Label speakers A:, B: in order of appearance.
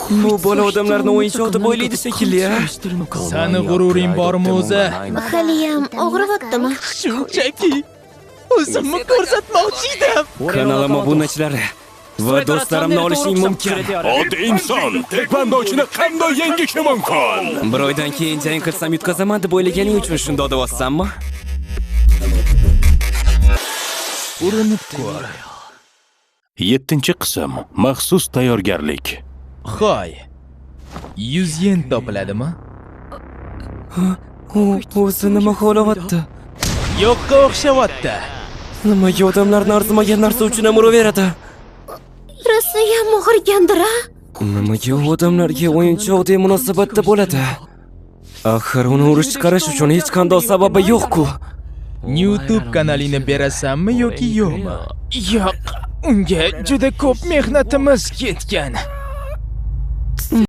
A: Bu bola odamlarni o'yinchoq deb o'ylaydi shekilli, a?
B: Sani g'ururing bormi o'zi?
C: Haliyam og'riyaptimi?
B: Shunchaki o'zimni ko'rsatmoqchi edim.
A: Kanalim obunachilari va do'stlarimni olishing mumkin.
D: Oddiy inson taekvondochini qanday yengishi mumkin?
A: Bir oydan keyin jang qilsam yutqazaman deb o'ylaganing uchun shundoq deyapsanmi?
B: Urinib ko'r.
D: 7-qism. Maxsus tayyorgarlik.
B: Hoy. 100 yen topiladimi?
A: U o'zi nima xohlayapti?
B: Yo'qqa o'xshayapti.
A: Nimaga odamlarni arzimagan narsa uchun ham uraveradi?
C: Rosayam og'rigandir-a?
A: Nimaga u odamlarga o'yinchoqdek munosabatda bo'ladi? Axir uni urush chiqarish uchun hech qanday sababi yo'q-ku.
B: YouTube kanalingni berasanmi yoki yo'qmi? Yo'q, unga juda ko'p mehnatimiz ketgan.